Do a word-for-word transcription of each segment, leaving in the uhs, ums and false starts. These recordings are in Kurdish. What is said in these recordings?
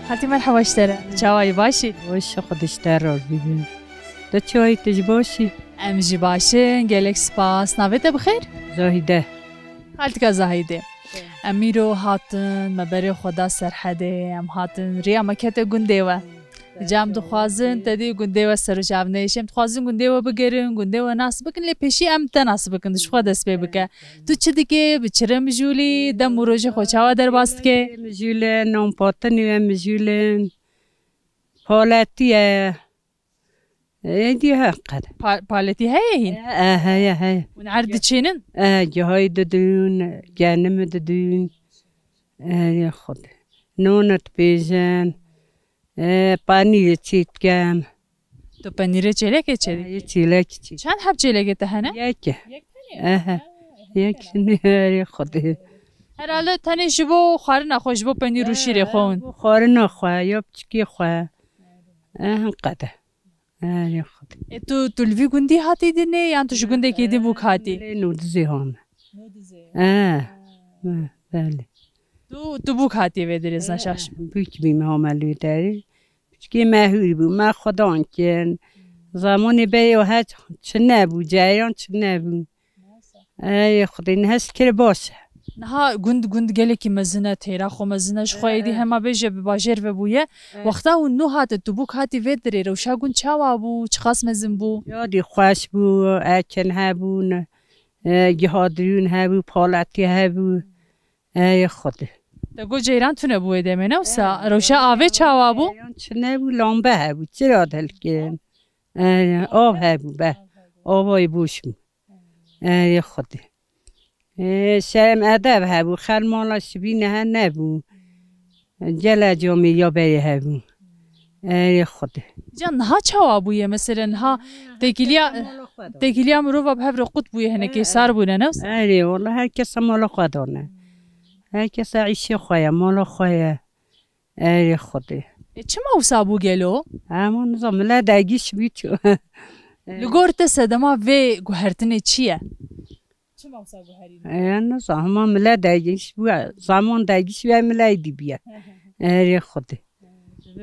Xaltî merheba ji te re. Çawa yî, baş î? Weş, Xwedê ji te razî be. Tu çawa yî, tu jî baş î? Em jî baş in, gelek spas. Navê te bi xêr? Zahîde. Xaltika Zahîdê. Em îro hatin, me berê xwe da Serhedê, em hatin, rêya me kete gundê we. Îca em dixwazin te dî gundê we ser û çav neyêşe. Em dixwazin gundê we bigerin, gundê we nas bikin, lê pêşî em te nas bikin, tu ji xwe dest pê bike. Tu çi dikê, bi çi re mijûlî, dem û rojê xwe çawa derbas dikê? Mijûl e, non patinî ye, mijûl in. Paletî ye. Êdî heqet. Pa-, paletî heye hîn? E, e, heye, heye. Hûn erd diçînin? E, cihayî didûn, genimî didûn. E, yê Xwedê. Nonê dipêjin. E, panîrê çî dikim. Tu penîrê çêlekê çêdikî? Yê çêlek çî. Çend heb çêlekê te hene? Yek e. Yek tenê? Ehe. Ha, yek tenê. Yek tenê, erê Xwedê. Herhalde tenê ji bo xwarina xwe, ji bo penîr û şîrê xwe hûn. Bo xwarina xwe, ya piçikê xwe. Ehe, qede. Erê Xwedê. E, tu, tu li vî gundî hatî dinê yan tu ji gundekî din bûk hatî? Lê Nûdizê hame. Nûdizê. E, e, belê. Tu, tu bûk hatî vê derê, ez neşaş. Bûk bî me hame lê derê. Piçikê me hûr bû, me xwedan kin. Zamanê berê o hiç çi nebû, cereyan çi nebû. Ey Xwedê, niha şikir baş e. Niha gund, gund gelekî mezin e, têra xwe mezin e, ji xwe êdî hema bêje bi bajêr ve bûye. Wexta hûn nû hatin, tu bûk hatî vê derê, rewşa gund çawa bû, çiqas mezin bû? Yadî xweş bû, ekin hebûn, e, giha dirûn hebû, paletî hebû. Ey Xwedê. Te got ceyran tune bû wê demê, ne wisa? Rewşa avê çawa bû? Ceyran çi nebû, lambe hebû, çira dilkirin. Ey, av hebû, be. Avayê boş bû. Ey Xwedê. Ê, şerm edeb hebû, xelmala şibî niha nebû. Gele camê ya berê hebû. Ey Xwedê. Can niha çawa bûye? Mesela niha têkiliya, têkiliya mirova bi hev re qut bûye, hinekê sar bûne, ne? Erê, wala her kes mala xwe dane. Her kes îşê xwe ye, mala xwe ye. Erê Xwedê. E, çima wisa bû gelo? Ama nizam, mile dergîş bî çû. Li gor te sedema vê guhertinê çi ye? Çima wisa guherîne? E, nizam, hema mile dergîş bû, zaman dergîş bû, mile dî bûye. Erê Xwedê.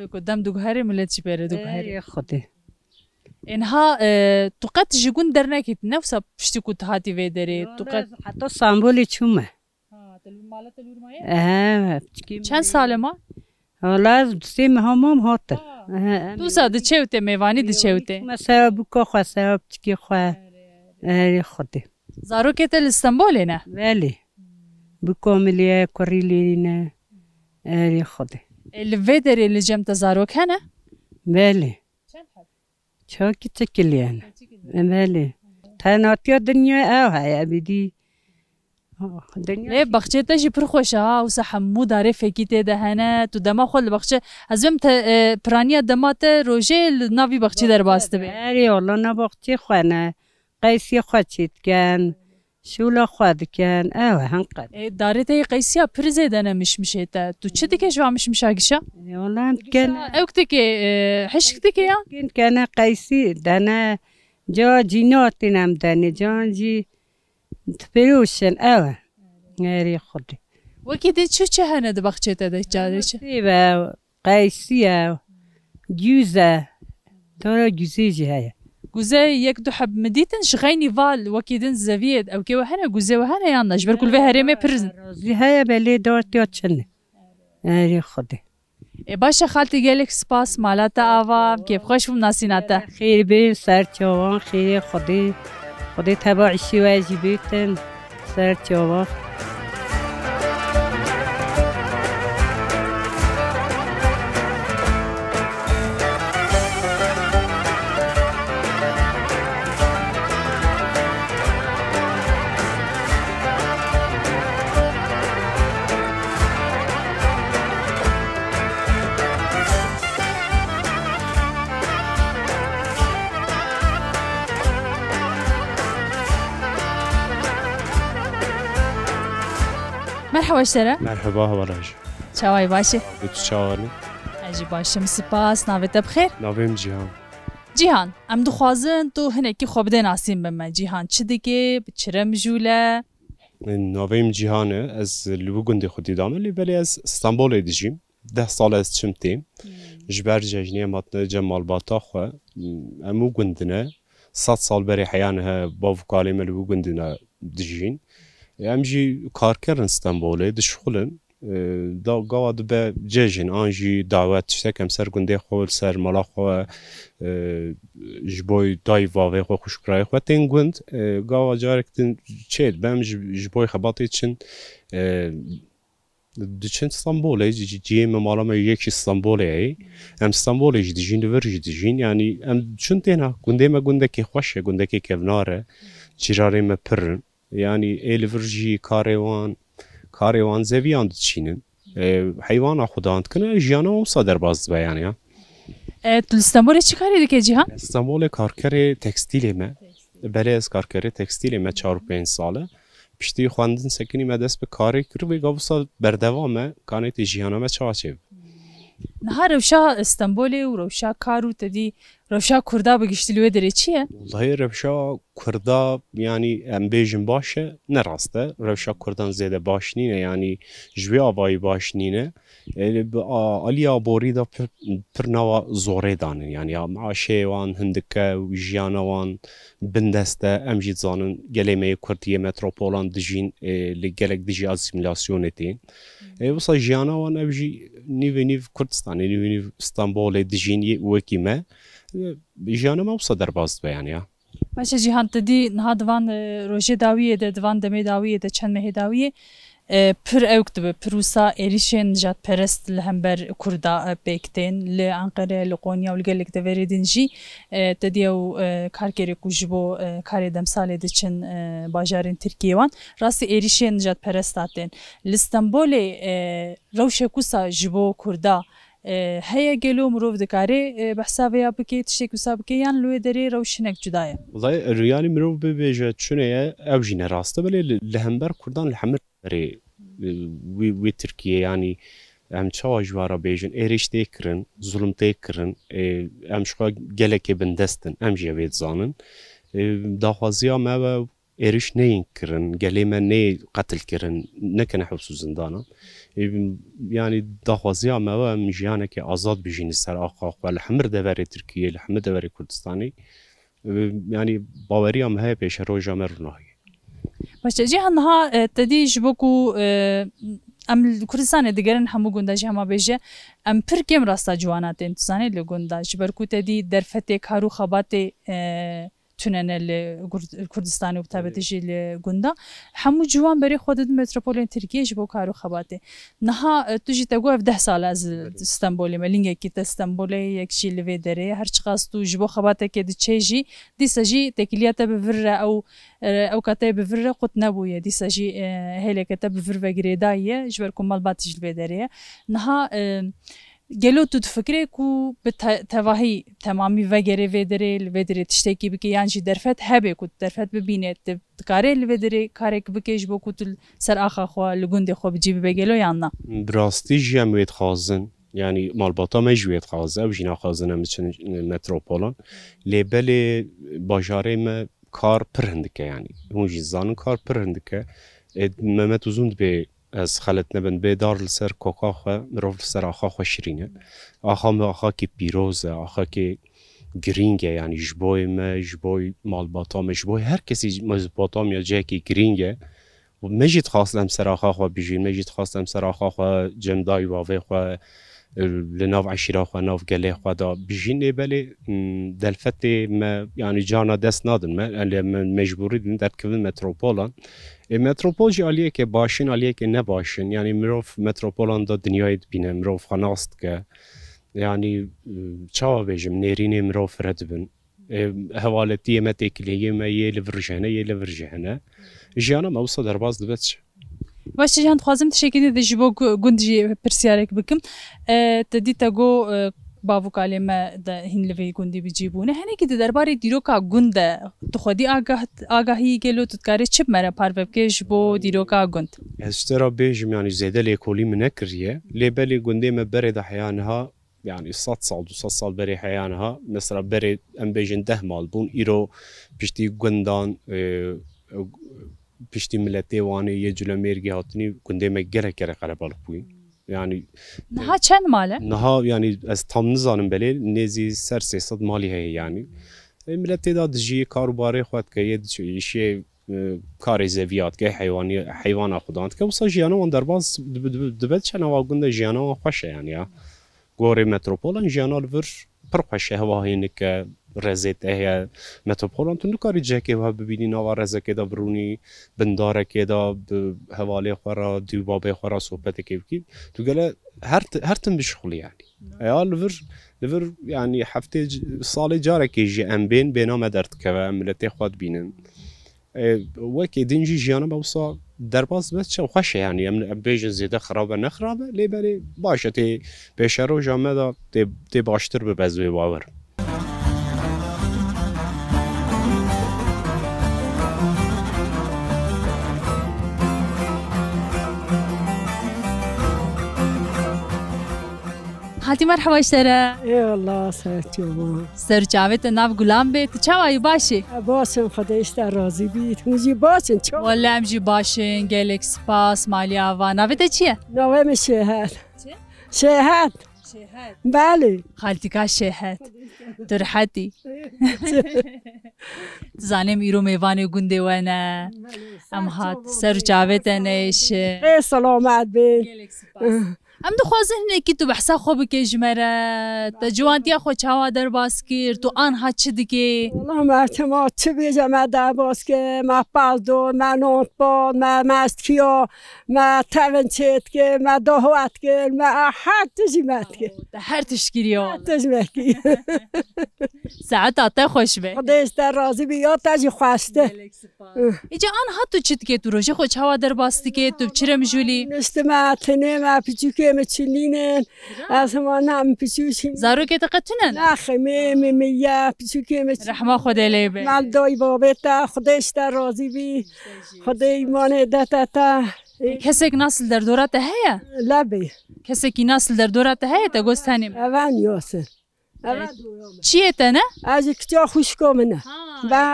Ku dem diguherê, milet jî pê re diguherê. Erê Xwedê. Ê niha, e, tu qet ji gund dernekî, ne wisa piştî ku tu hatî vê derê, tu qet... Heta Stenbolê çûme. Ha, te li mala te li wir maye? Ehe, piçikê min. Çend sal e ma? Wala ez du sê meha mam hatin. Ha. Ehe, em... Tu sa diçe û tê, mêvanî diçe û tê? Çûme sewa bûka xwe, sewa piçikê xwe. Erê, erê. Erê Xwedê. Zarokê te li Stenbolê ne? Belê. Bûka min lê ye, kurî lê ne. Erê Xwedê. E, li vê derê li cem te zarok hene? Belê. Çend heb? Çakî çikiliyene. Belê. Tenatiya dinyayê ew heye bidî. Ah, dinya... Lê baxçê te jî pir xweş e ha, wisa hemû darê fekî tê de hene, tu dema xwe li baxçe, ez bêm te, e, piraniya dema te rojê li navî baxçê derbas dibe. Erê, wala na baxçê xwe ne, qeysiyê xwe çê dikin. Şûla xwe dikin, ew e, hinqet. Ê, darê te yê qeysiya pir zêde ne mişmişê te. Tu çi dike ji van mişmişa gişa? Ê, wala em dikin. Gişa ewk dike, e, hişk dike ya? Dikin dikene qeysî, dene, ca cînatîn em denê, can jî difiroşin, ew e. Erê Xwedê. Wekî din çi çi hene di baxçê te de, carê çi? Sêv e, qeysî ye, gûz e. Dara gûzê jî heye. Gûzê yek du heb min dîtin, ji xeynî val wekî din zeviyê ewkê we hene, gûzê we hene yan ne? Ji ber ku li vê herêmê pir... Razî heye, belê dawetiya çin e. Erê Xwedê. Ê baş e xaltî, gelek spas, mala te ava, kêfxweş bûm nasîna te. Xêr bin, ser çavan, xêrê Xwedê. Xwedê teva îşê we jî bêtin. Ser çava. Merhaba ji te re. Merhaba, hevala jî. Çawa yî, baş î? Bi tu çawa ne? Ez jî baş im, spas. Navê te bi xêr? Navê min Cîhan. Cîhan, em dixwazin tu hinekî xwe bidê nasîn bi me. Cîhan çi dike, bi çi re mijûl e? Navê min Cîhan e. Ez li wî gundê xwedî dame, lê belê ez Stenbolê dijîm. deh sal ez çim têm. Hmm. Ji ber cejnê em hatine cem malbata xwe. Em û gund ne. Sed sal berê heya niha bav û kalê me li wî gundî ne dijîn. Em jî karker in Stenbolê, dişixulin. E, da, gava dibe cejn an jî dawet, tiştek em ser gundê xwe, li ser mala xwe, e, ji bo dayî vavê xwe, xwişk birayê xwe tên gund. E, gava carek din çê dibe, em ji, ji bo xebatê çin, e, diçin Stenbolê, ci-, ci-, cihê me, mala me yek jî Stenbolê ye. Em Stenbolê jî dijîn, li vir jî dijîn. Yanî em çin têna, gundê me gundekê xweş e, gundekê kevnar e. Cîranê me pir in. Yanî ê li vir jî karê wan, karê wan zeviyan diçînin. E, heywana xwedan dikin, e, jiyana wan wisa derbas dibe yanî ya. E, tu li Stenbolê çi karê dike Cîhan? Stenbolê karkerê tekstîlê me. Belê ez karkerê tekstîlê me çar û pênc sal e. Piştî xwendin sekinî me dest bi karê kir, vê gav wisa berdewam e, kanê tê jiyana me çawa çêbibe. Niha rewşa Stenbolê û rewşa kar û tedî rewşa Kurda bi giştî li wê derê çi ye? Wellahî rewşa Kurda, yanî em bêjin baş e, ne rast e. Rewşa Kurdan zêde baş nîne, yanî ji wê avayî baş nîne. E, bi a-, alî aborî de pir, pir nava zorê danin. Yanî ya maaşê wan hindike û jiyana wan bindest e. Em jî dizanin gelê me yê Kurd yê metropolan dijîn, e, li gelek dijî asîmîlasyonê tên. E, wisa jiyana wan ev jî nîvê nîv Kurdistanê, nîvê nîv Stenbolê dijîn yê wekî me. E, jiyana me wisa derbas dibe yanî ya. Baş e Cîhan, tu dî niha di van, e, rojê dawiyê de, di van demê dawiyê de, çend mehê dawiyê, e, pir ewk dibe, pir wisa êrîşên nijadperest li hember Kurda, e, pêk tên. Li Enqere, li Qonya û li gelek deverê din jî, e, te dî ew, e, karkerê ku ji bo, e, karê demsalê diçin, e, bajarên Tirkiyê wan, rastî êrîşên nijadperesta tên. Li Stenbolê, e, rewşek wisa ji bo Kurda, e, heye gelo, mirov dikare, e, behsa vêya bike, tiştek wisa bike, yan li wê derê rewş hinek cuda ye? Wellahî, e, yanî mirov bibêje çune ye, ew jî ne rast e, belê li, li hember Kurdan li hemir berê, e, wî, wî Tirkiye, yanî em çawa ji we re bêjin, êrîş tê kirin, zulm tê kirin, e, em ji xwe gelekê bindest in, em jî ev ê dizanin. E, daxwaziya me ew e, êrîş neyên kirin, gelê me neyê qetil kirin, nekene hews û zindana. E, yanî daxwaziya me ew e, em jiyanekê azad bijîn li ser axa xwe, li hemir deverê Tirkiyê, li hemir deverê Kurdistanê. E, yanî baweriya me heye pêşeroja me rûnahî. Baş e, Cîhan, niha, e, te dî ji bo ku, e, em li Kurdistanê digerin hemû gunda jî hema bêje, em pir kêm rasta ciwana tên, tu zanî, li gunda. Ji ber ku te dî derfetê kar û xebatê, e, tune ne li Kurd-, Kurdistanê û bi taybetî jî li gunda. Hemû ciwan berê xwe didin metropolên Tirkiyê ji bo kar û xebatê. Niha, e, tu jî te got ev deh sal e ez li Stenbolê me. Lingekî te Stenbolê, yek jî li vê derê ye. Her çiqas tu ji bo xebatekê diçê jî, dîsa jî têkiliya te bi vir re ew, e, ew ka te bi vir re qut nebûye. Dîsa jî, e, hêleke te bi vir ve girêdayî ye, ji ber ku malbatî jî li vê derê ye. Niha, e, Gelo tu difikirê ku bi te-, tevahî temamî vegerê vê derê, li vê derê tiştekî bike, yan jî derfet hebe ku derfet bibîne, tu dikarê li vê derê karek bike ji bo ku tu li ser axa xwe, li gundê xwe bi cî bibe gelo yan na? Bi rastî jî em wê dixwazin. Yanî malbata me jî wê dixwaze, ew jî naxwazin em biçin metropolan. Lê belê bajarê me kar pir hindik e yanî. Hûn jî dizanin kar pir hindik e. Ê, Mehmet Uzun dibê ez xelet nebin, bê dar li ser koka xwe, mirov li ser axa xwe şirîn e. Axa me axakî pîroz e, axakî girîng e, yanî ji boyê me, ji boy malbata me, ji boy her kesî Mezopotamya cihekî girîng e. Me jî dixwast em ser axa xwe bijîn, me jî dixwast em ser axa xwe cem dayî û bavê xwe, li nav eşîra xwe, nav gelê xwe de bijîn. Ê belê, m, delfetê me, yanî cana dest nadin me, lê me mecbûrî din derdikevin metropolan. Ê, metropol jî aliyeke baş in, aliyeke ne baş in. Yanî mirov metropolan de dinyayê dibîne, mirov xwe nas dike. Yanî, m, çawa bêjim, nêrînê mirov fire dibin. Ê, hevaletiyê me, têkiliyê me yê li vir jî hene, yê li vir jî hene. Jiyana me wisa derbas dibe çi? Baş e Cîhan, dixwazim tiştekî din de ji bo gu-, gund jî pirsiyarek bikim. E, te dî te got, e, bav û kalê me de hîn li vê gundî bi cî bûne. Hinekî di derbarê dîroka gund de tu xwedî agah-, agahî gelo, tu dikarî çi bi me re parve bike ji bo dîroka gund? Ez ji te re bêjim, yanî zêde lêkolî min nekiriye. Lê belê gundê me berê de heya niha, yanî sed sal, du sed sal berê heya niha, mesela berê, em bêjin deh mal bûn, îro piştî gundan, e, piştî miletê Wanê yê Culemêrgê hatinî, gundê me gelek gelek qerebaliq bûyî. Yani Niha çend mal e? Niha yani ez tam nizanim belê nêzî ser sê sed malî heye yani. E, millet tê de dijî, kar û barê xwe dike, yê diçe îşê, e, karê zeviyat ke heywanî, heywana xudan dike. Wisa jiyana wan derbas dibe, dibe, dibe çe nava gund de jiyana wan xweş e yani ya. Gorê metropolan jiyana li vir pir xweş e, hewa hênik e, rezê te heye. Metropolan tu nikarî cihekê wiha bibînî, nava rezekê de birûnî, bindarekê de bi hevalê xwe re, dû babê xwe re sohbetekê bikî. Tu gele her ti-, her tim bişixulî yani. Ya li vir, li vir yani heftê c-, salê carekê jî em bên, bêhna me derdikeve, em miletê xwe dibînin. E, wekî din jî jiyana me wisa derbas dibe, çi xweş e yani. Em, em bêjin zêde xirab e, ne xirab e, lê belê baş e, tê pêşeroja me de tê, tê baştir bibe, ez wê bawer im. Xaltî, merheba ji te re. Ê Allah, ser çava. Ser çavê te, nav gulan bê. Tu çawa yî, baş î? E, baş im, Xwedê ji te razî bî. Hûn jî baş in, çawa? Wele em jî baş in, gelek spas, malî ava. Navê te çi ye? Navê min Şêhet. Çi? Şêhet. Şêhet. Belê. Xaltîka Şêhet. Tu rehet î. Tu zanê em îro mêvanê gundê we ne. Em hat ser û çavê te neyêşin. Ê selamet bê. Gelek spas. Em dixwazin hinekî tu behsa xwe bikê ji me re. Te ciwantiya xwe çawa derbas kir? Tu anha çi dikê? Wela me tema çi bêje, me derbas kir, me pez dot, me nan pat, me mest kiya, me tevin çêt kir, me dahwet kir, me her tişt jî me dikir. Te her tişt kiriyo. Her tişt me kir. Saeta te xweş be. Xwedê ji te razî bî, ya te jî xweştir. Gelek spas. Îca anha tu çi dikê? Tu rojê xwe çawa derbas dikê? Tu bi çi re mijûlî? Niştime, tinême, piçûkê min çinînin. Ez hema ne min piçûk çin. Zarokê te qet tune ne? Nexê, mê, mê, mê ye, piçûkê min çin. Rehma Xwedê lê be. Mal dayî babê te, Xwedê ji te razî bî. Xwedê îmanê dete te. Kesek nas li derdora te heye? Lebê. Kesekî nas li derdora te heye, te gost tenê? Eve niyasir. Eve doyam. Çiyê te ne? Ez ê kiça xwişka min e. Ha, ba, baş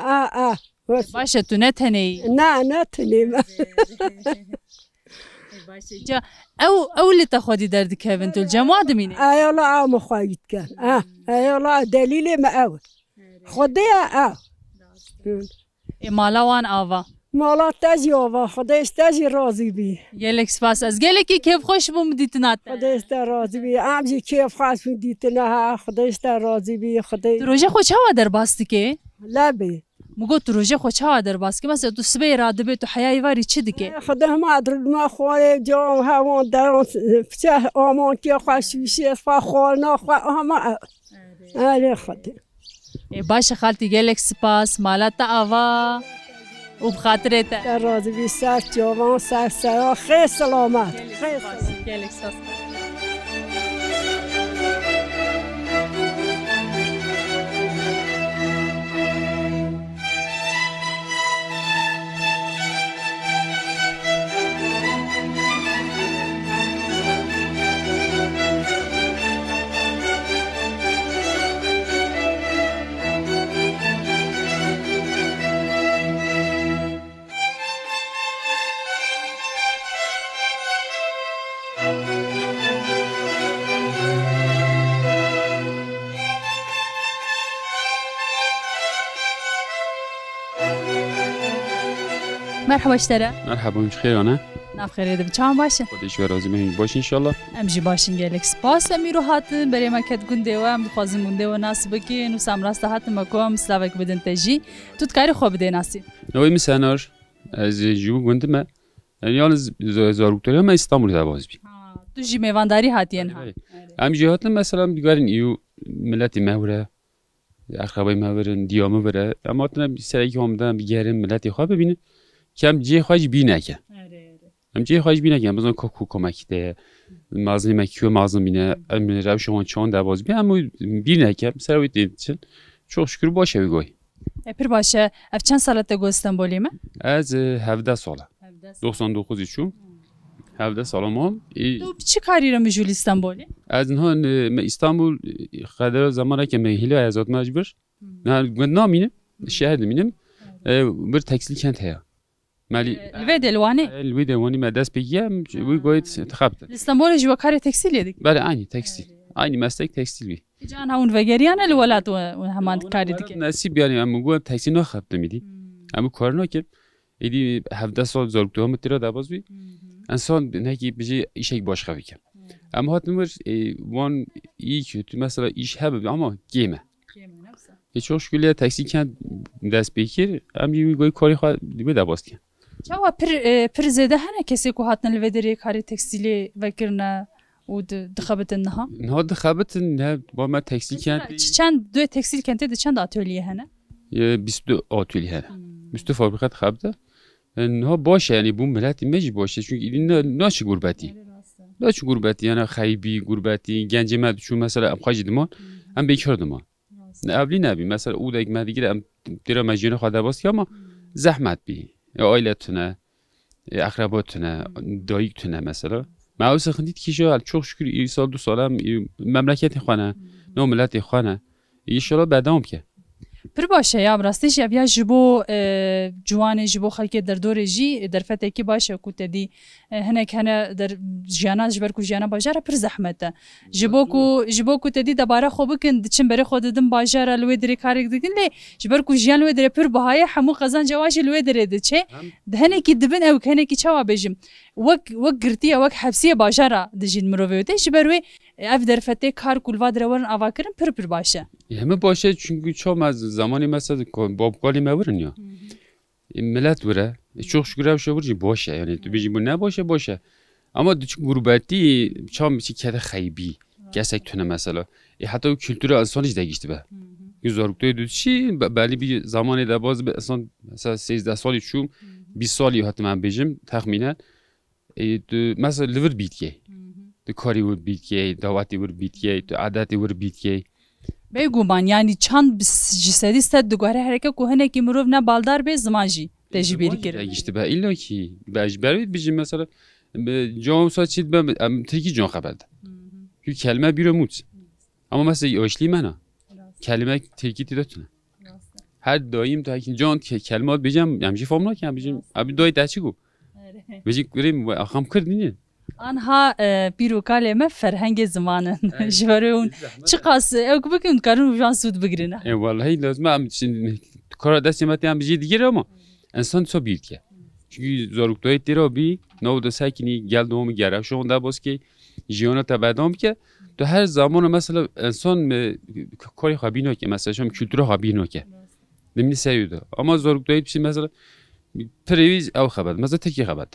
e. A, a. Baş e, tu ne tenê yî? Na, ne tenê me. Ê, baş e. Ca, ew, ew li te xwedî derdikevin, tu li cem wa dimînî? Eyala ew min xwedî dikin. Ah, eyala delîlê me ew. Xwedê ye ew. Ê, mala wan ava. Mala te jî ava, Xwedê ji te jî razî bî. Gelek spas. Ez gelekî kêfxweş bûm dîtina te. Xwedê ji te razî bî. Em jî kêfxweş bûn dîtina ha. Xwedê ji te razî bî. Xwedê. Tu rojê xwe çawa derbas dikê? Lebê. Min got, tu rojê xwe çawa derbas dikê? Mesela tu sibê radibê, tu heya êvarî çi dikê? Xwedê hema dirûdma xwarê, can hewan deran, piçe amankiya xwe, şûşê xwe, xwarina xwe, hema. Erê Xwedê. Ê, baş e xaltî, gelek spas. Mala te ava û bi xatirê te. Te razî bî, ser çavan, ser sera, xêr selamet. Gelek spas, gelek spas. Merhaba ji te re. Merhaba, hûn ji xêr ne? Nav xêrê dibin. Çawan baş in? Xwedê ji we razî be, hûn baş inşallah. Em jî baş in, gelek spas. Em îro hatin berê me ket gundê we, em dixwazin gundê we nas bikin. Wisa em rasta hatin me ku em slavek bidin te jî. Tu dikarî xwe bidê nasî? Navê min Senar. Ez ji bo gund me. Yani yalnız z-, zarokdariya me Îstanbulê de baz bî. Ha, tu jî mêvandarî hatiye niha? Belê, belê. Erê. Em jî hatin mesela em dikarîn îro miletê me were. Erxebay me virin, diya me vire. Em hatine serekî wan bide, em bigerin, miletê xwe bibînin. Ke em cihê xwe jî bîr neke. Erê, erê. Em cihê xwe jî bîr neke. Em bizan ka ku komekî te ye. Mezinê me kî ye, mezin bîne. Em rewşa wan çawan derbas bî. Em wî bîr neke. Em ser wî tê çin. Çok şükür baş e wî goy. E, pir baş e. Ev çend sala te got Stenbolê me? Ez, e, hevdeh sal e. Hevdeh sal. Doksan dokuz çûm. Hevdeh sala mam. E, tu bi çi karî re mijûlî Stenbolê? Ez niha, e, me Îstanbul, e, qedera zamaneke me hîlê ez hatime ji vir. Hmm. Niha gund namînim, şehir dimînim. E, bir tekstil kent heye. Melî. Li vê de li Wanê? Li wê de Wanî me dest pê kiye, em wî goyê dixebitin. Li Stenbolê jî we karê tekstîlê dikin? Belê, aynî tekstîl. Aynî meslek tekstîl bî. Can hewin vegeriyane li welat we, we heman karî dikin? Nesîb yani em got tekstîl naxebitin îdî. Em got karî nakin. Êdî hevdeh sal zaroktiya min tira debaz bî. Ensan nekî bijî îşek baş xevikî. Em hatin wir, e, wan iyi kötü mesela iş hebe ama kêm e. Kêm e, ne wisa? E, çok şükür ya teksîl kend dest pê kir. Em jî wî goy karê xwe wê debaz dikin. Çawa pir, e, pir zêde hene kesê ku hatine li vê derê karê teksîlê vekirine û di-, dixebitin niha? Niha dixebitin, ne, ba me teksîl kend. Çi çend, duyê teksîl kentê de çend atölye hene? E, bîst û du atölye hene. Hmm. Bîst û du fabrîka dixebite. E, niha baş e, yani bû miletî me jî baş e. Çünkü îdî ne, naçi gurbetî. Belê, rast e. Naçi gurbetî, yani xeybî, gurbetî, gencê me diçû mesela em xwe jî diman, Hmm. em bêkar diman. Rast. Ne evlî nebî. Mesela û dek me digire em têra me jiyana xwe debas kir ama Hmm. zehmet bî. Ya aile tune, e, akraba tune, Hmm. dayik tune mesela. Me ew sexindî dikişe, çok şükür îsal du sal em, e, memleketê xwe ne, Hmm. no miletê xwe ne. Înşallah berdewam bike. Pir baş e ya, bi rastî jî ev ya ji bo, e, ciwanê, ji bo xelkê derdorê jî derfetekî baş e ku te dî, e, hinek hene der-, jiyana, ji ber ku jiyana bajara pir zehmet e. Ji bo ku, ji bo ku te dî debara xwe bikin, diçin berê xwe didin bajara, li wê derê karek dikin, lê ji ber ku jiyan li wê derê pir biha ye, hemû qezenca wan jî li wê derê diçe. Hem Di hinekî dibin ew, hinekî çawa bêjim, wek, wek girtiye, wek hepsiye bajara dijîn mirovê wê tê. Ji ber wê ev derfetê kar ku li va dire werin avakirin pir pir baş e. E, heme baş e, çünkü çawa me zamanê me ser ko-, babkalê me wir in ya. Hı hı. E, millet wir e. E, çok şükür ev şevir jî baş e. Yani tu bêjî bu ne baş e, baş e. Ama diçi gurbetî çam çi kete xeybî. Kesek tune mesela. E, heta o kültüre insan hiç değişti be. Hı hı. Zaroktoyê diçî, be-, belli bir zamanê de bazı bir insan mesela sêzdeh salî çû, Hı hı. bîst salî hatim em bêjim, texmînen. E, tu mesela li vir bîtiyê. Hı hı. Tu karî wir bîtiyê, dawetî wir bîtiyê, tu adetî wir bîtiyê. Bêguman, yani çand bi s-, ji sedî sed diguhere hereke ku hinekî mirov ne baldar bê, ziman jî te ji bîr kirin. Te gişti be, illa ki. Be, ji ber wî bijî mesela, be, can wisa çî be, em tirkî can xeber de. Hı hı. Ku kelime bîro mût. Ama mesela yaşlı me ne? Rast. Kelime tirkî tî de tune. Rast. Her daim tu hekin can ke-, kelime bêjim, em jî fam nakin, em bêjim, Rast. Abi dayê te çi got? Erê. Bêjî kurê min, axam Kurd nîne. Anha, e, pîr û kalê me ferhengê ziman in. Ji ber wê hûn çiqas ew ku bikin, dikarin û jan sûd bigrin. E, wellahî lazim e, em şimdi kara destê me tê em bijî digir ama insan so bîr dike. Çünkü zaroktoyê têra bî, nav de sekinî, gel dewamî gere, şu anda baskê jiyana te berdewam bike. Tu her zaman mesela insan, e, k-, karê xwe bîn nake, mesela şam kültüra xwe bîn nake. Demî serî de. Ama zaroktoyê bir şey mesela pirêvî ew xebet, mesela Tirkî xebet.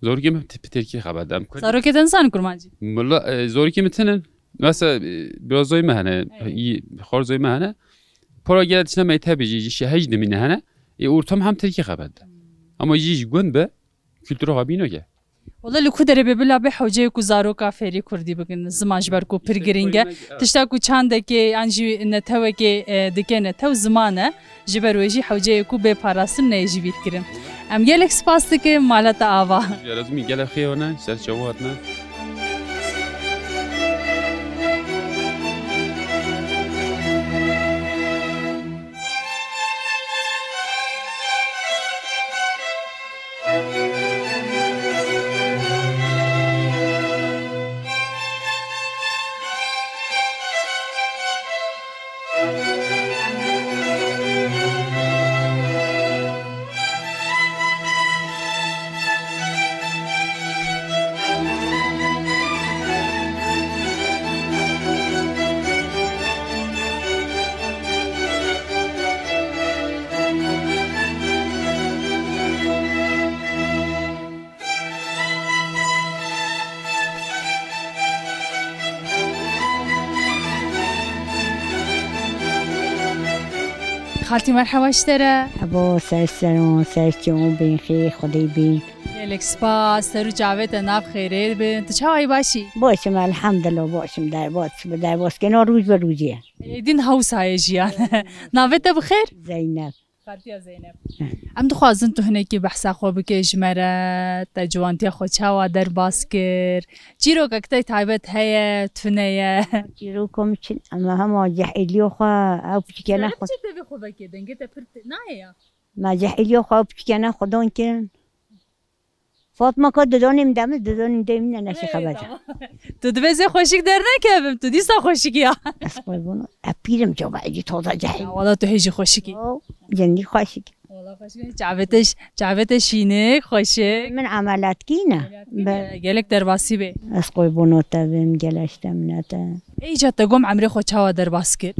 Zarokê min te-, Tirkî xebet. Em Zarokê te nizanin kurmancî? Mila, e, zarokê min tinin. Mesela, e, biraz zoy me hene, Evet. iyi, xor zoy me hene. Para gele dişine meyte bêjî, ji şehej dimîne hene. E, ortam hem Tirkî xebet. Ama jî ji gund be, kültüra xwe bîno ke. Wala li ku derê be bila be hewceyê ku zaroka fêrî kurdî bikin, ziman ji ber ku pir giring e. Tişta ku çandekê yan jî netewekê, e, dike netew ziman e. Ji ber wê jî hewceyê ku bê parastin neyê ji bîr kirin. Em gelek spas dikin, mala te ava. Ji Erezmî gelek xêr hene, ser çawa hatine. Xaltî, merheba ji te re. Ebo ser seron, ser çon, bin xêr, Xwedê bin. Gelek spas, ser û çavê te nav xêrê bin. Tu çawa yî, baş î? Baş im, elhamdülillah, baş im, derbas, bi derbas kena rûj bi rûjê. Êdî niha wisa ye jiyan. Navê te bi xêr? Zeynep. Xaltiya Zeynep. Hı. Em dixwazin tu hinekî behsa xwe bike ji me re, te ciwantiya xwe çawa derbas kir? Çîrokek te taybet heye, tune ye? Çîroka min çi, em hema cehêliya xwe, ew piçikene xwe. Çi tevî xwe veke, dengê te pir te-, nayê ya? Ma cehiliya xwe piçkene xwe don kirin. Fatma ka didonê min demiz, didonê min demî ne neşî xeber. Tu divê zê xweşik dernekevim, tu dîsa xweşik ya. Ez xwe bunu, e, pîrim cava ecî toza cehil. Ya, wala tu hêjî xweşik î. O, cendî xweşik. Wala xweşik. Çavê te ş-, çavê te şînik, xweşik. Min emelatkî ne. Emelatkî ne. Gelek derbasî bê. Ez xwe bunu te bim, geleşte min te. Ê, îca te gom emrê xwe çawa derbas kir?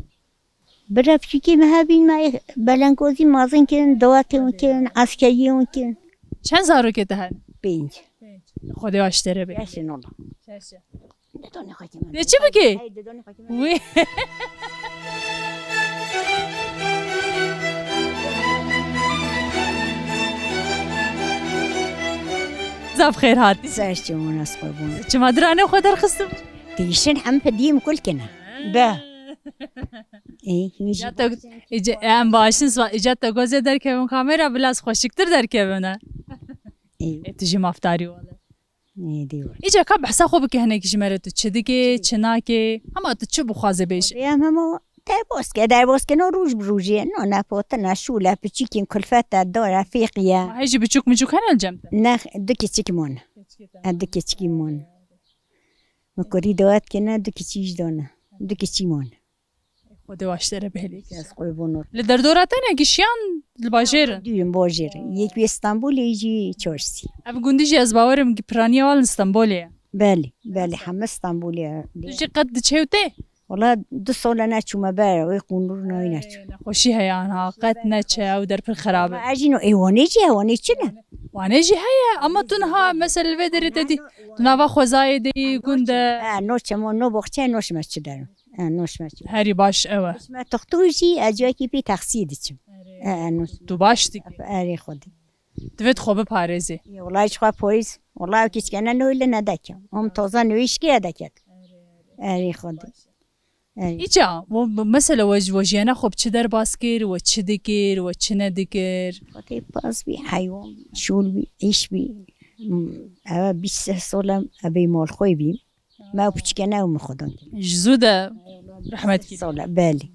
Bira piçûkê me hebîn, me belengozî mazin kirin, dawetê wan kirin, eskeriyê wan kirin. Çend zarokê te hene? Pênc. Pênc. Xwedê aştere be. Şeş in ola. Şeş e. Didonê xwe kime. Dê çi bikî? Hey, didonê xwe kime. Wî. Zaf xêr hatî. Ser çi wan ez qurban. Çima diranê xwe derxistim? Dîşin hem pediyê min kul kine. Be. Ê, hîn jî. Îca te, îca, em başin swa, îca te gozê derkevin kamera, bila ez xweşiktir derkevin e. Ê. Ê, tu jî mafdarî wele. Ê, dî wele. Îca ka behsa xwe bike hinek ji me re, tu çi dikê, çi nakê? Hema tu çi bixwaze bêje? Em hema derbas ke, derbas ke no roj bi rojê, no nepotina, şûle, piçikên kulfete, dore, fêqiye. Ma hê jî biçûk miçûk hene li cem te? Ne, du keçik mon. Keçikê te. E, du keçikî mon. Min kurî dawet kene, du keçî ji dane. Du keçî mon. Xwedê waştere bihêlê. Ez qurban ol. Li derdora te ne giş yan li bajêr in? Dûr in bajêr. Yek wê Stenbolê jî çarsî. Ev gundî jî ez bawerim ki piraniya wan li Stenbolê ye. Belê, belê, heme Stenbolê ye. Tu jî qet diçe û tê? Wala du sal e neçûme ber, wê qundur nayê neçû. Nexweşî heye anha, qet neçe, ew der pir xerab e. Ez jî no, ê Wanê jî, Wanê çi ne? Wanê jî heye, ama tu niha mesela li vê derê te dî, tu nava xwezayê de yî, gund e. E, no çemo, no boxçe, no şime çi derim. E, no şime çi. Herî baş ew e. Şime toxtû jî, ez ciyakî pê taksiyê diçim. E, e, no. Tu baş dikî. Erê xwedî. Divê tu xwe biparêzî. Yê, wela ji xwe poyîz. Wela ew keçikene nû li nedeke. Hom toza nû îşkî ye deket. Erê xwedî. Erê. Îca, we, mesela we ji, we jiyana xwe bi çi derbas kir, we çi dikir, we çi nedikir? Xwedê paz bî, heywan bî, şûl bî, îş bî. Hmm, ev bîst seh sal e, ebê mal xwe bî. Me ew piçikene ew min xwe dan kir. Ji zû de rehmet kir. Sala, belê.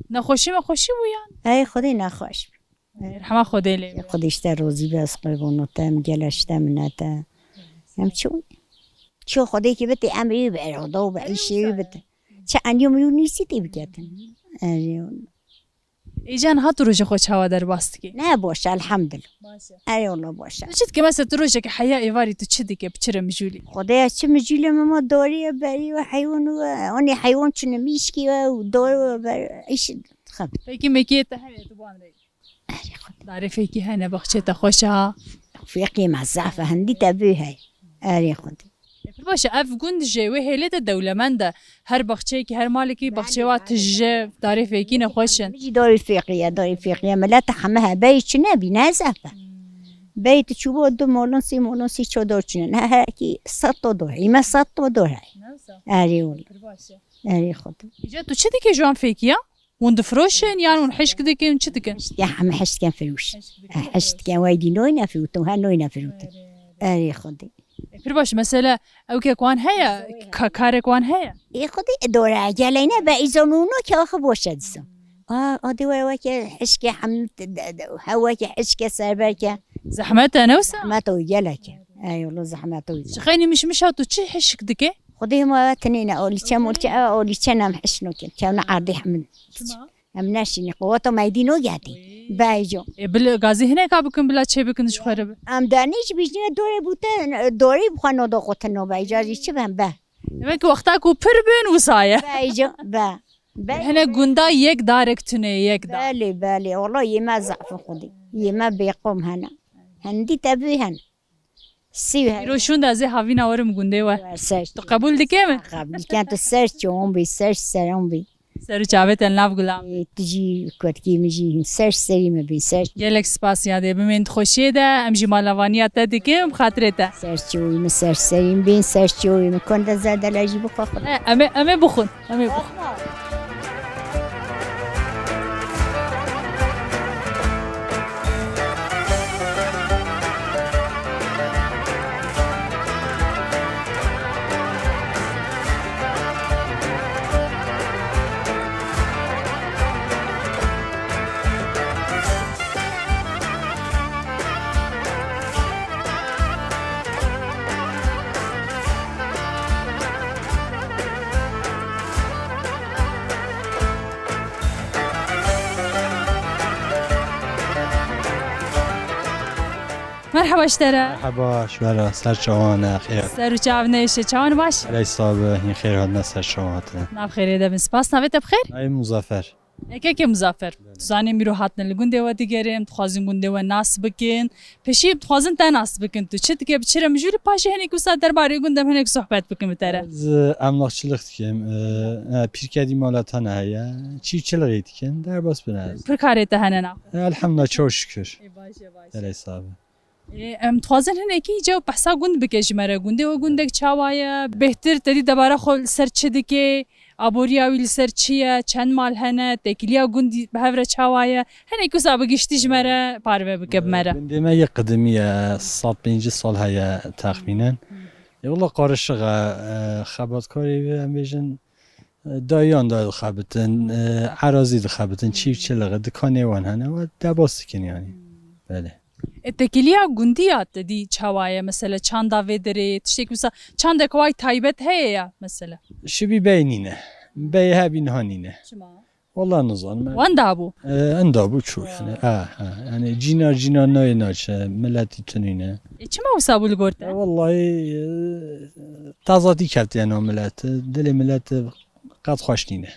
Nexweşî mexweşî bû yan? Ey, Xwedê nexweş bû. Rehma Xwedê lê be. Xwedê ji te rozî be, ez qurban te, em gele ji te minete. Em çûn. Çi Xwedê ki bite, emrê wî bi eroda û bi îşê wî bite. Çi enî min nîsî tê biketin. Erê. Îca niha tu rojê xwe çawa derbas dikî? Ne, baş e, elhamdulillah. Baş e. Erê wala baş e. Tu çi dikî? Mesela tu rojekê heya êvarî tu çi dikî? Bi çi re mijûlî? Xwedaya çi mijûlê me ma darî ye, berî we heywan we, anê heywan çûne mîşkî we û dar we ber, îş xeb. Pekî mekiyê te heye tu ban re? Erê Xwedê. Darê fêkî hene, baxçê te xweş e ha? Fêkî me zaf e, hindî te bê hey. Erê Xwedê. E, pir baş e, ev gund jê wê hêlê de dewlemend e. Her baxçeyekî, her malekî, belê, baxçeyê wa tije, darê fêkî ne xweş in. Min jî darê fêqî ye, darê fêqî ye. Milete heme he, beyê çi nebî, ne zaf e. Beyê tu çûbû du molon, sê molon, sê çodor çûne. Ne herekî sed to dor. Îme sed to dor he. Erê wele. Erê Xwedê. Îca tu çi dikê ji wan fêkiya? Hûn difiroşin yan hûn hişk dikin, çi dikin? Hişk dikin, heme hişk dikin firoş. Hişk dikin, firoş. Hişk dikin, wey dî noyne firotin, her noyne firotin. Erê, erê. Erê Xwedê. E, pir baş, mesela, ew kek wan heye, ka-, karek wan heye? Ê Xwedê, e, dore, geleyne be, îzon û no ke axi boşe disin. A, a, dê were weke hişke hem, de, de, he weke hişke serberke. Zehmet e, ne wisa? Zehmet o geleke. Ey, wala zehmet o. Ji xeynî mişmişa tu çi hişk dike? Xwedê ma tinêne olîçe molçe, ew olîçe nem hişno ke. Kevne erdê hemin. Çima? Em neşînî, quweta meydî no geldi. Wî. Beyco. E, bil gazî hineka bikin, bila çê bikin ji xwe re bi. Em danî ji bijnî dorê bûte, dorê bi xwe no do xwe tino beyco, jî çi ben be. Demek ki wexta ku pir bin wisa ye. Beyco, be. Be. Hene gunda yek darek tune, yek dar. Belê, belê. Wala yê me zaf in Xwedê. Yê me bêqom hene. Hindî te bê hene. Sî he. Îro şûnda ez ê havîna werim gundê we. Ser. Tu qebûl dike min? Qebûl dikin, tu ser çiyon bî, ser seran bî. Ser û çavê te li nav gulam. Ê, tu jî kurkî min jî ser serî min bî, ser. Gelek spas yadê, bimên di xweşiyê de, em jî malavaniya te dikin, bi xatirê te. Ser çiyoyî min, ser serî min bîn, ser çiyoyî min. Konde zerdele jî bixwe xwe. E, em ê, em ê bixwin. Em ê bixwin. Merhaba ji te re. Merhaba, ji we re, ser çavan e, xêr. Ser û çav nêşe, çawan baş? Eley sabe, hîn xêr hatine, ser çavan hatine. Nav xêrê de bin, spas. Navê te bi xêr? Navê Muzaffer. Ê kekê Muzaffer, tu zanî mîro hatine li gundê we digerin, dixwazin gundê we nas bikin. Pêşî dixwazin te nas bikin. Tu çi dike, bi çi re mijûl î, paşê hinek wisa derbarê gund em hinek sohbet bikin bi te re. Ez, e, emlakçılık dikim. E, e, pîrkedî mala tane heye. Çîfçilik dikim. Derbas bin ez. Pir karê te hene na? E, elhamdulillah, çok şükür. Ê baş e, baş e. Eley sabe. Ê, em dixwazin hinekî îca behsa gund bike ji me re. Gundê we gundek çawa ye? Bêhtir te dî debara xwe li ser çi dike? Aboriya wî li ser çi ye? Çend mal hene? Têkiliya gundî bi hev re çawa ye? Hinekî wisa bi giştî ji me re parve bike bi me re. Gundê me yek qedimî ye, sed pêncî sal heye texmînen. Ê, wela qarişiq e, e, xebatkarê wê em bêjin, e, dayan da dixebitin, e, erazî dixebitin, çîfçilik, dikanê wan hene, we debas dikin yanî. Belê. E, têkiliya gundî ya te dî çawa ye? Mesela çanda vê derê, tiştek wisa, çandek way taybet heye ya mesela? Şibî bey nîne. Bey hebî niha nîne. Çima? Wela nizanim. Wenda bû? E, enda bû çû yani. Ha, ha. Yani cînar cînar nayê naçe, miletî tunîne. E, çima wisa bû li gor te? E, wellahî, e, tazatî keftiye no mileti. Dilê mileti qet xweş nîne.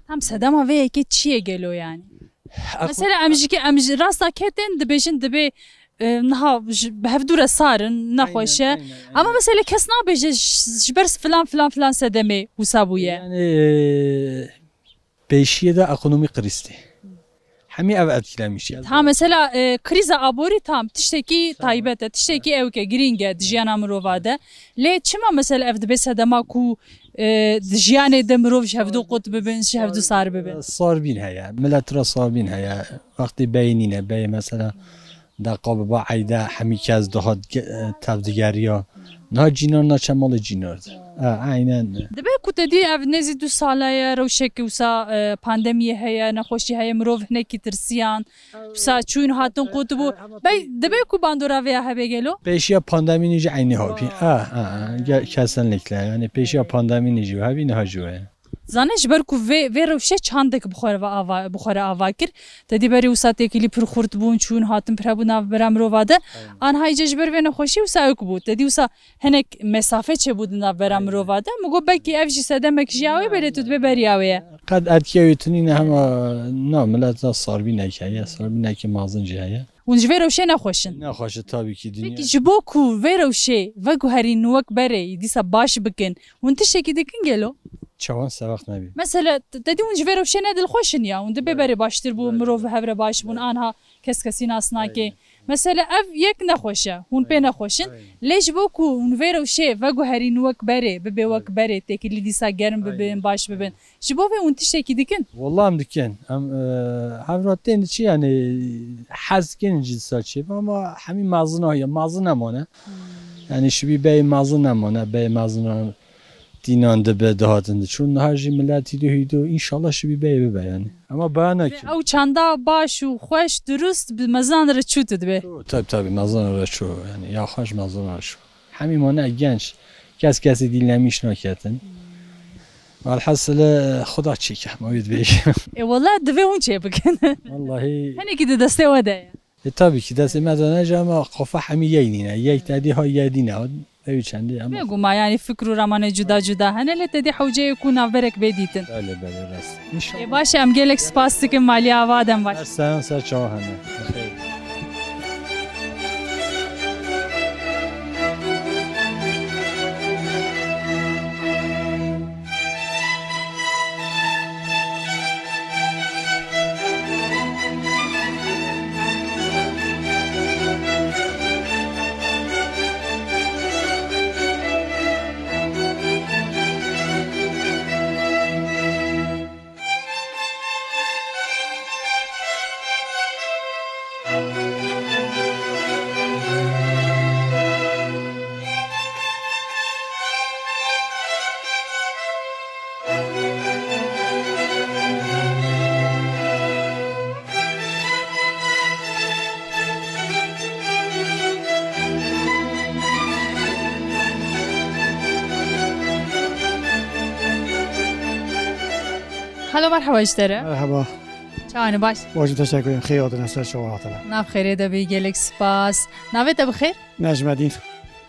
Tam sedema vê yekê çi ye gelo yani? Mesela em ji ke-, em ji rasta ketên dibêjin dibê, e, niha ji, bi hevdû re sar in, nexweş e. Aynen, aynen, aynen. Ama mesela kes nabêje ji, ji ber filan, filan, filan sedemê wisa bûye. Yani, e, pêşiyê de ekonomî krîz tê. Hemî ev etkilemiş. Ha, mesela, e, krîza aborî tam tiştekî taybet e, tiştekî ewk e, girîng e di jiyana mirova de. Lê çima mesela ev dibe sedema ku, e, di jiyanê de mirov ji hevdû qut bibin, ji hevdû sar bibin? Sarbîn heye, milet re sarbîn heye. Wextê beyê nîne, beyê mesela deqa biba eyde hemî kes dihat ge-, e, tevdigeriya. Niha cînar naçe malê cînar de. E, aynen. Dibe ku te dî ev nêzî du sala ye, rewşeke wisa, e, pandemiyê heye, nexweşî heye, mirov hinekî tirsiyan. Wisa çûn hatin qut bû. Bey, dibe ku bandora vê ya hebe gelo? Pêşiya pandemî nî jî eynî habî. Ha, ha, ha. Ge-, kesinlikle. Yani pêşiya pandemî nî jî hebî, niha jî heye. Zane ji ber ku vê, vê rewşe çandek bi xwe re ava, bi xwe re ava kir. Te dî berê wisa têkilî pir xurt bûn, çûn hatin pir hebû navbera mirova de. Aynen. Anha îce ji ber vê nexweşî wisa ewk bû. Te dî wisa hinek mesafe çêbû di navbera mirova de. Min got belkî ev jî sedemek ji ya wê belê tu dibê beriya wê ye. Qet etkiya wê tunîne hema na milet da sarbînek heye, sarbînekî mazin jî heye. Hûn ji vê rewşê nexweş in? Nexweş e, tabii ki, dinya. Peki ji bo ku vê rewşê veguherîn wek berê dîsa baş bikin, hûn tiştekî dikin gelo? Çawan seweq nebî. Mesela, t-, te dî hûn ji vê rewşê ne dilxweş in ya, hûn dibê berê baştir bû, mirov bi hev re baş bûn, anha kes kesî nas nake. Aynen. Mesela ev yek nexweş e, hûn pê nexweş in. Aynen. Lê ji bo ku hûn vê rewşê veguherîn wek berê, bibê wek berê, têkilî dîsa germ bibin, baş bibin. Ji bo vê hûn tiştekî dikin? Wallah em dikin. Em, e, hevra tên diçî, yani hez dikin jî dîsa çêbe, ama hemî mezin aye, mezin nemane. Hmm. Yani şibî beyê mezin nemane, beyê mezin tînan dibe, dihatin diçûn. Niha jî miletî du hîdu, înşallah şibî beyê bibe yani. Ama baya nakin. Ew çanda baş û xweş, dirust bi mezan re çû tu dibe. Tabii, tabii, mezan re çû yani, ya xweş mezan re çû. Hemî mane genç. Kes kesî dîl nemîş naketin. Alhasil, Xuda çêke, ma wî dibêje. E, wala divê hûn çê bikin. Wallahî. Hinekî di destê we de ye. E, tabii ki destê me de ne, ama kafa hemî yek nîne. Yek tedî ha yedîne. Ew çendî ama. Bêguma, yani fikr û ramanê cuda cuda hene, lê tedî hewceyê ku navberek bê dîtin. Belê, belê, rast. Înşallah. Ê, baş e, em gelek spas dikin, malî ava dem baş. Ser seyan, ser çawa hene. Bi xêr. Hello, merhaba ji te re. Merhaba. Yanî baş. Baş, teşekkür ederim. Xêr hatine, ser çava hatine. Nav xêrê de bî, gelek spas. Navê te bi xêr? Necmedîn.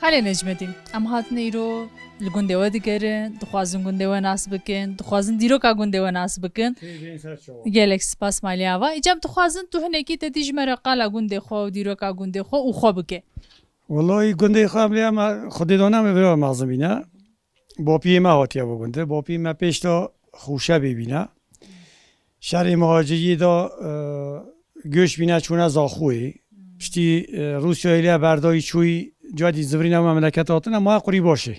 Xalê Necmedîn, em hatine îro li gundê we digerin, dixwazin gundê we nas bikin, dixwazin dîroka gundê we nas bikin. Gelek spas malê ava. Îca em dixwazin tu hinekî te dî ji me re qala gundê xwe û dîroka gundê xwe û xwe bike. Wellahî gundê xwe em lê em Xwedê dana me vira mezin bîne. Bapiyê me hatiye bo gundê. Bapiyê me pêş de Xûşebê bîne. Şerê muhaciriyê de, e, göç bîne çûne Zaxoyê. Piştî, e, Rûsyayê lê berdayî çûyî cadî zivirîne memleket hatine, ma Qurîbaşê.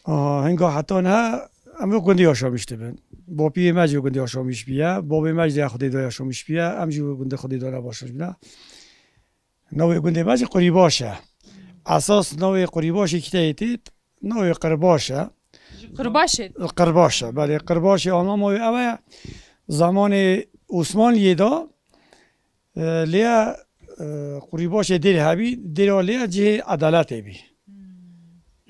Aha, hinga heta niha em wê gundê yaşamîş dibin. Bapiyê me jî wê gundê yaşamîş biye, babê me jî ya Xwedê da yaşamîş biye, em jî wê gundê Xwedê da ne başamîş bine. Navê gundê me jî Qurîbaş e. Esas navê Qurîbaşê kî te yê têt? Navê Qirbaş e. Ji Qirbaşê? Qirbaş e, belê. Qirbaşê anlamê wê ew e. Zamanê Osmanliyê de, e, lê, e, Qurîbaşê dêr hebî, dêra lê cihê edaletê bî. Hmm.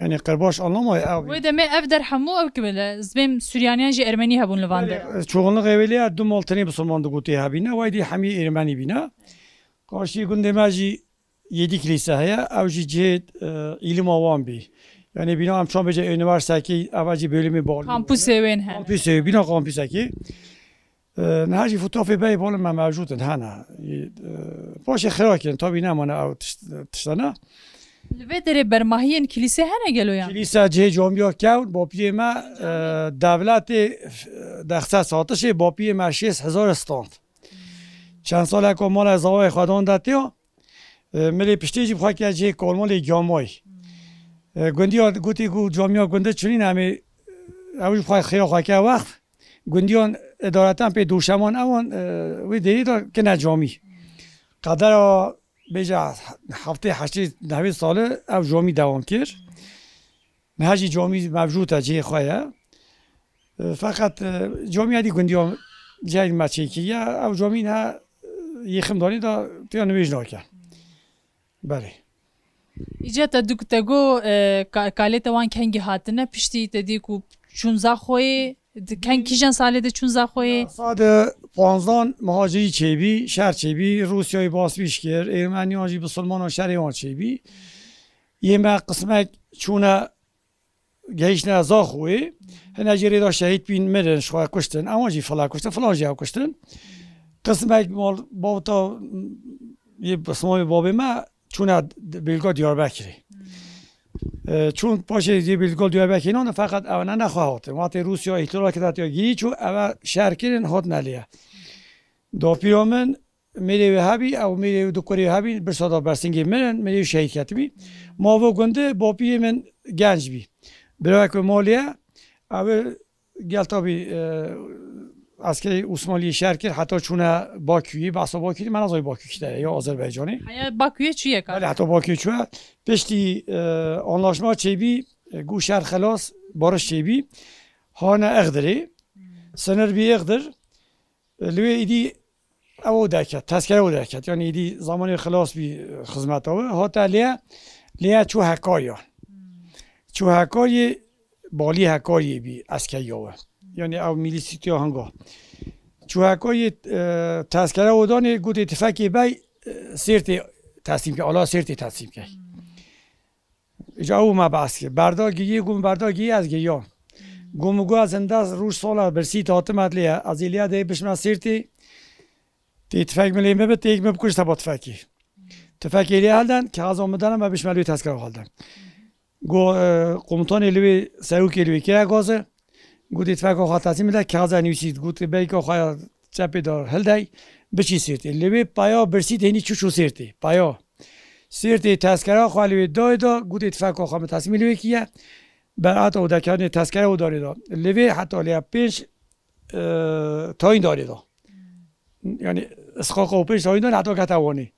Yani Qirbaş anlamê wê ew. Wê demê ev der hemû ew ki bile, zibêm Suryaniyan jî Ermenî hebûn li van der. Belê, çoxunluğê wê lê du mal tenê bisilman digotê hebîne, way dî hemî Ermenî bîne. Qarşî gundê me jî yedî kilîse heye, ew jî cihê, e, îlima wan bî. Yani bîna em çan bêje üniversitekî, ev jî bölümê bal. Kampusê wên hene. Kampusê, bîna kampusekî. E, niha jî fotoğrafê berê bal me mevcûd in, hene. E, paşê xira kirin, tabî nemane ew tişt-, tiştana. Li vê derê bermahiyên kilîse hene gelo yan? Kilîse cihê camiya kewn, bapiyê me, e, dewletê, e, dexse satişê, bapiyê me şêst hezar stand. Çend saleko mala zavayê xwe dan detiya, e, milê piştê jî bi xwe kir cihê kolmalê gamayî. E, gundiya gotî ku camiya gunde çinîn em ê, ew jî bi xwe xêra xwe ke wext. Gundiyan edareten pê dûşeman ewan, e, wê derî de kine camî. Qedera bêje heftê heştê nehwê salî ew camî dewam kir. Niha jî camî mevcûd e, cihê xwe ye. E, feqet, e, camiya dî gundiya cihê me çêkiriye. Ew camî niha, e, yêxim danî da têya nivêj nake. Belê. Îca te dû te got, e, ka-, kalê te wan kengî hatine, piştî te dî ku çûn Zaxoyê, di keng kîjan salê de çûn Zaxoyê? Sade panzdan muhacirî çêbî, şer çêbî, Rûsyayê basbîş kir, Ermeniyan jî bisilmanan şerê wan çêbî. Yê me qismek çûne gehiştine Zaxoyê, hine jî rê de şehîd bîn, mirin, ji xwe kuştin, ewan jî fila kuştin, filan jî ew kuştin. Qismek mal bavta yê pismamê babê me çûne d-, Belga Diyarbekirê. E, çûn paşê yê Belga Diyarbekirê nan, feqet ew ne, ne xwe hatin. Wextê Rûsya îhtilal kir hatiya girî çû, ew şer kirin, hatine lê. Dapîra min, mêrê wê hebî, ew mêrê wê du kurê wê hebî, birsa da bersingê min in, mêrê wê şehîd ketibî. Ma vo gundê, bapiyê min genc bî. Birayek wê malê ye, ew ê gel tabî, e, eskerê Osmanliyê şer kir, heta çûne Bakuyê, behsa Bakuyê, me nazayî Bakû kî te ye, ya Azerbaycanê. Heya Bakuyê çûye ka? Belê, heta Bakuyê çûye. Piştî, e, anlaşma çêbî, e, got şer xelas, barış çêbî. Hane Ixdirê, sinir bî Ixdir, e, li wê îdî ew derket, tezkere ew derket. Yani îdî zamanê xilas bî, e, xizmeta wê. Hate lê, lê çû Hekariya. Çû Hekariyê, balî Hekariyê bî eskeriya wê. Yani ew milîsîtiya hinga. Çû Hekariyê, e, tezkere wê danê, gotê tifekê bey, e, Sêrtê teslîm ke, ala Sêrtê teslîm ke. Îca ew me behs kir. Berda giriyê, got berda giriyê ez giriyam. Got min got ez hindest roj sala birsît hatim et lê, ez ê lê de bişme Sêrtê. Tê tifek min lê me bi, têk min bikuş teba tifekê. Tifekê lê helden, kexeza min dane me bişme lê tezkera helden. Got, e, komutanê li wê serokê li wê kire gaze. Gotê tifeka xwe teslîm bide, kexeza nivîsî, gotê beyka xwe ya çepê de hildey, biçî Sêrtê. Li wê paya birsît hênî çû çû Sêrtê. Paya. Sêrtê tezkera xwe li wê dayê da, gotê tifeka xwe min teslîmê li wê kiye. Berata û dekanê tezkere û darê da. Li vê heta lê pênc, e, tayîn darê da. Yani, isqaqa û pênc tayîn darê heta kete Wanê.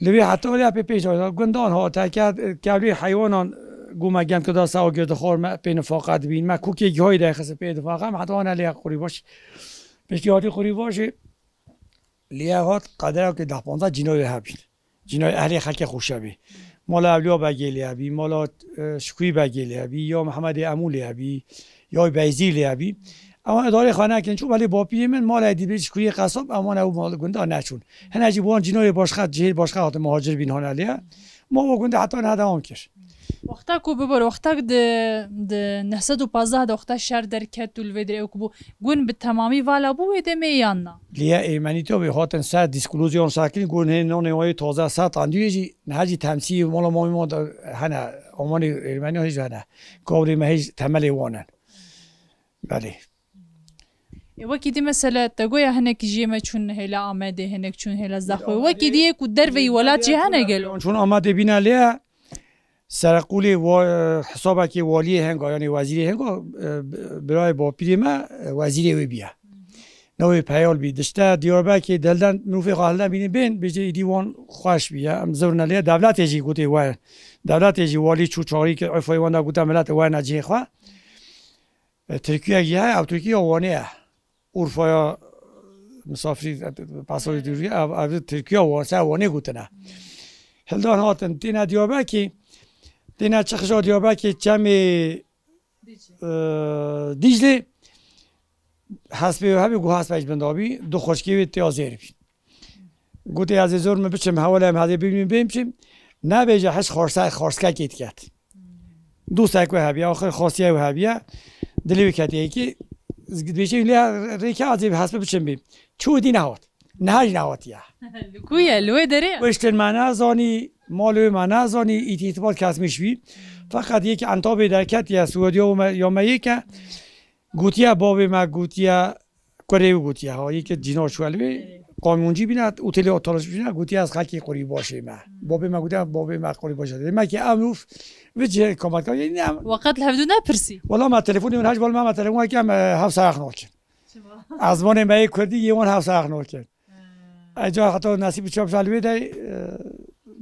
Li vê heta lê pê pênc darê da. Gundan hate, ke-, kevlê heywanan, e, gome gem kida sawa girdi xor me pê nifaqet bîn. Me kukê gihayî de xisi pê nifaqet, me heta wana lê qurî baş. Piştî hatî qurî başê, lê hat qedera ke deh panzdeh cînayê hebîn. Cînayê ehlê xelkê Xûşebê. Mala Ewliya Begê lê hebî, mala, e, Şikûyî Begê lê hebî, ya Mihemedê Emû lê hebî, ya Beyzî lê hebî. Ewan idarê xwe nekin, çû belê bapiyê min, mala dîbê ji kuriyê qesab, ewan ew mal gunda neçûn. Hene jî bi wan cînorê başqa, cihê başqa hatin muhacir bîn hane lê. Ma o gunda heta niha dewam kir. Wexta ku bibor, wexta di, di neh sed û pazdeh de wexta şer derket û li vê derê ew ku bû, gun bi temamî vala bû wê demê yan na? Lê Ermenî tabi hatin ser dîskoloziyan sakin, gun hê nonê wayê taze sat andiye jî, niha jî temsî mala mamî ma de hene, amanê Ermeniyan hêj hene. Kabrê me hêj temelê wan in. Belê. E, wekî dî mesela te goya hinek jê me çûn hêla Amedê, hinek çûn hêla Zaxoyê. Wekî dî yê ku derveyî welat jî hene gelo. Çûn Amedê bîna lê ye. Sereqûlê wa-, hesabekê waliyê henga, yanî wezîrê henga, e, birayê bapîrê me, e, wezîrê wê bîye. Navê Peyal bî. Dişte Diyarbekê delden, mirofê xwe hilden bînin bên, bêjê îdî wan xweş bîye. Em zirne lê, dewletê jî gotê we. Dewletê jî walî çû çarî kir, efayê wan da gote milet werine cihê xwe. E, Tirkiyek jî heye, ew Tirkiya Wanê ye. Urfaya misafirî, e, pasawê Tirkiye, ev, ev Tirkiya Wan, ser Wanê gotine. Hildan hatin, têne Diyarbekê, têne çixişa Diyarbekê, çemê, e, Dîclê, hespê wê hebî, got hespe ji bin dabî, du xweşkê wê têya zêr bî. Gotê, ez ê zor min biçim, hewalê em hezê bibînim, bêm biçim. Nebêje hiç xorse-, xorskekê diket. Dostek wê hebiye, axir xorsiye wê hebiye. Dilê wê ketiye ki, dibêje lê rêke ez ê hespe biçim bî. Çû dî nehat. Niha jî nehatiye. Li ku ye? Li wê derê ye? Kuştin me nezanî, malê wê me nezanî, îtîtibat kesmiş bî. Feqet yekî entabê derketiye, Suwediya ya me, ya me yeke. Gotiye, bavê me gotiye, kurê wî gotiye, ha, yekê cînar çûye li wê, kamyoncî bîne, otelê otelaj bîne, gotiye, ez xelkê Qurî Başê me. Bavê me gotiye, bavê me Qurî Başê. Demek ki ev ûf, vê cihê komatka, yani em Weqet li hevdû nepirsî? Wala me telefonê min hej bal me, me telefon kem, e, hevsa yaxno kin. Çima? Ezmanê me yê Kurdî, yê wan hevsa yaxno kin. Eca heta nesîb çap sal wê de, e,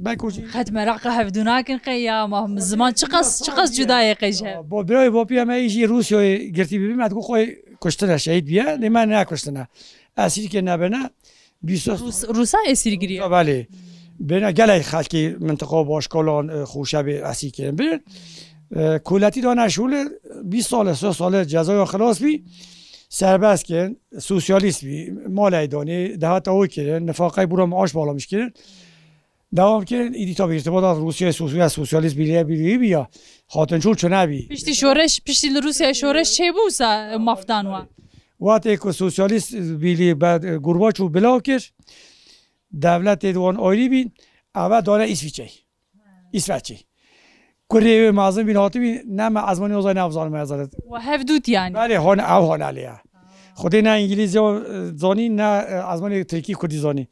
belkû jî Qet meraq hevdû nakin qey ya, ma ziman çiqas, çiqas cuda ye qey ji hev. Bo birayê bopîya me jî Rûsyayê girtî bibî, me digo xwe kuştine, şehîd bîye, lê me nekuştine. Esîrkê nebine, bîst Rûs-, Rûsa esîr giriye. Belê. Bêne gelek xelkê mintiqa Başkalan, e, Xoşebê esîrkê bin. E, koletî dane şûlê, bîst sale, sê sale cezaya xilas bî, serbest kirin, sosyalîst bî, malê danê, dehata wê kirin, nifaqey bûra maaş bağlamış kirin. Devam kirin, îdî tabi îrtibata Rûsyayê, Rûsya Sosyalîst Birliği, Birliği bî ya, hatin çûn çune bî. Piştî şoreş, piştî li Rûsya şoreş çêbû sa mafdan wa. Wextê ku Sosyalîst Birliği be, Gorbaçov bila kir, dewletê di wan ayrî bîn, eve dane Îsviçreyê. Îsveçê. Kurê wê mezin bîn hatibî, ne me ezmanî ozay ne evzan me ezalet. Wa hev dût yani. Belê, hon ev hon alê ya. Xwedê ne îngilîzî, e, zanî, ne, e, ezmanê tirkî kurdî zanî.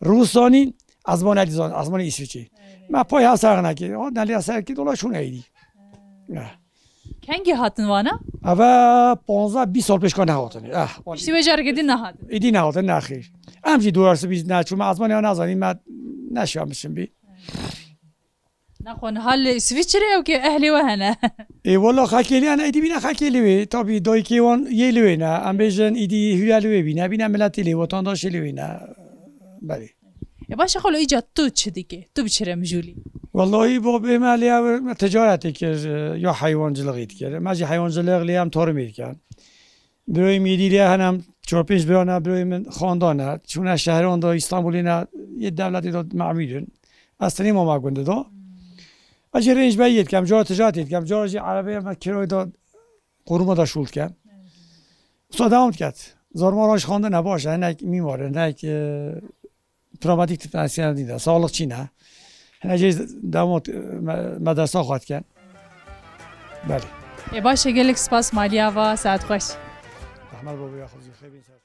Rûs zanî, ezmanê dî zanî, ezmanê Îsviçê. Me pay ha ser nekê. Ha, ne lê ser kê dola şûn eydî. Ne. Kengî hatin vana? Eve panzdeh bîst sal pêşka nehatin. Eh, Piştî wê careke din nehatin. Îdî nehatin, ne xêr. Em jî dû ersî bîst ne, çûme ezmanê ya nezanî, me neşiya biçim bî. Nexwe niha li Swîçrê ew kê ehlê we hene. Ê wela xelkê lê hene, êdî bîne xelkê li wê. Tabî dayikê wan yê li wê ne. Em bêjin êdî hûya li wê bîne. Bîne miletê lê, wetandaşê li wê ne. Belê. E baş e xalo, îca tu çi dikê? Tu bi çi re mijûlî? Wellahî babê me lê ew ticaretê kir, ya heywancilixê dikir. Me jî heywancilix lê em tarımê dikin. Birayê min êdî lê hene, em çar pênc bira ne, birayê min xandan e. Çûne şehran de, Îstanbulê ne, yê dewletê de memûr in. Ez tenê mama gundê de. Ez jî rênc be yê dikem, cara ticaretê dikem, cara jî erebeyê me kirayê de, qoruma de şûl dikem. Wisa dewam diket. Zarma roj xandin e, baş e, hinek mîmar e, hinek, e, Travmatîk teknisyen dî de, sağlıkçî ne. Hene jê demo, me-, medresa xwe dikin. Belê. Ê baş e, gelek spas, maliya va, saet xweş. Rehmet bo, ya xwezî xêbîn ser.